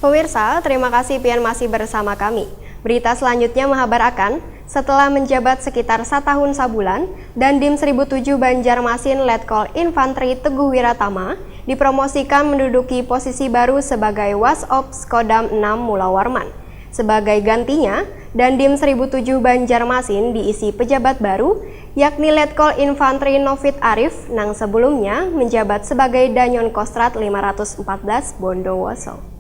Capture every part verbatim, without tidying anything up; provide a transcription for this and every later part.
Pemirsa, terima kasih pian masih bersama kami. Berita selanjutnya menghabar akan, setelah menjabat sekitar satahun sabulan, Dandim seribu tujuh Banjarmasin Letkol Infantri Teguh Wiratama dipromosikan menduduki posisi baru sebagai Wasops Kodam enam Mula Warman. Sebagai gantinya, Dandim seribu tujuh Banjarmasin diisi pejabat baru, yakni Letkol Infantri Novid Arif, nang sebelumnya menjabat sebagai Danyon Kostrat lima ratus empat belas Bondowoso.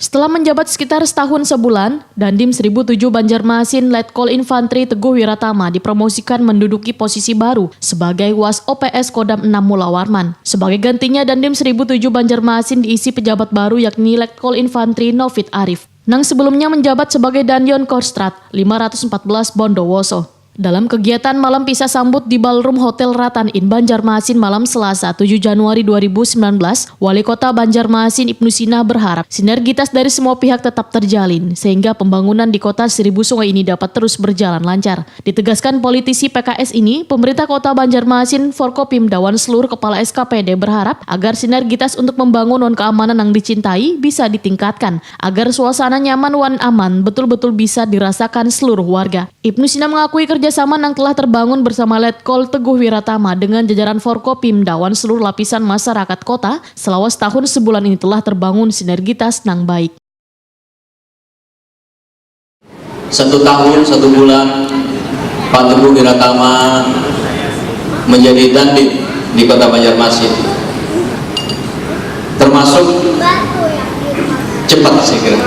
Setelah menjabat sekitar setahun sebulan, Dandim seribu tujuh Banjarmasin Letkol Infantri Teguh Wiratama dipromosikan menduduki posisi baru sebagai Was O P S Kodam enam Mula Warman. Sebagai gantinya, Dandim seribu tujuh Banjarmasin diisi pejabat baru, yakni Letkol Infantri Novid Arif, nang sebelumnya menjabat sebagai Danyon Kostrat lima ratus empat belas Bondowoso. Dalam kegiatan malam pisah sambut di Ballroom Hotel Ratan Inn Banjarmasin malam Selasa tujuh Januari dua ribu sembilan belas, Wali Kota Banjarmasin Ibnu Sina berharap sinergitas dari semua pihak tetap terjalin sehingga pembangunan di Kota Seribu Sungai ini dapat terus berjalan lancar. Ditegaskan politisi P K S ini, pemerintah Kota Banjarmasin, Forkopimda wan seluruh kepala S K P D berharap agar sinergitas untuk membangun wan keamanan yang dicintai bisa ditingkatkan agar suasana nyaman wan aman betul-betul bisa dirasakan seluruh warga. Ibnu Sina mengakui kerjasama yang telah terbangun bersama Letkol Teguh Wiratama dengan jajaran Forkopimda wan seluruh lapisan masyarakat kota selama setahun sebulan ini telah terbangun sinergitas yang baik. Satu tahun, satu bulan, Pak Teguh Wiratama menjadi Dandim di Kota Banjarmasin. Termasuk cepat, saya kira.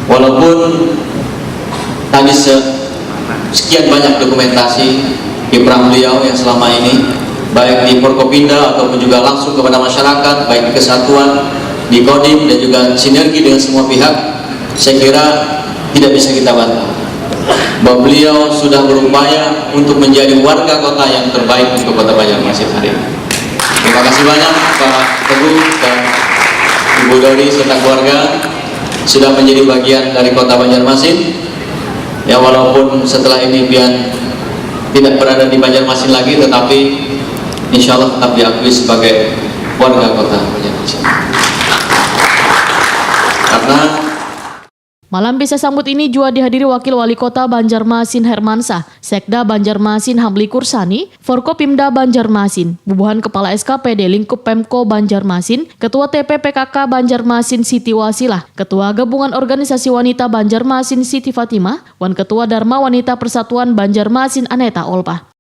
Walaupun tadi se- sekian banyak dokumentasi kiprah beliau yang selama ini, baik di Forkopimda ataupun juga langsung kepada masyarakat, baik di kesatuan, di Kodim, dan juga sinergi dengan semua pihak, saya kira tidak bisa kita bantah bahwa beliau sudah berupaya untuk menjadi warga kota yang terbaik untuk Kota Banjarmasin hari ini. Terima kasih banyak Pak Teguh dan Ibu Dori serta keluarga sudah menjadi bagian dari Kota Banjarmasin. Ya, walaupun setelah ini pian tidak berada di Banjarmasin lagi, tetapi insya Allah tetap diakui sebagai warga Kota Banjarmasin. Karena Malam pisah sambut ini jua dihadiri Wakil Wali Kota Banjarmasin Hermansah, Sekda Banjarmasin Hamli Kursani, Forkopimda Banjarmasin, bubuhan Kepala S K P D Lingkup Pemko Banjarmasin, Ketua T P P K K Banjarmasin Siti Wasilah, Ketua Gabungan Organisasi Wanita Banjarmasin Siti Fatimah, wan Ketua Dharma Wanita Persatuan Banjarmasin Aneta Olpah.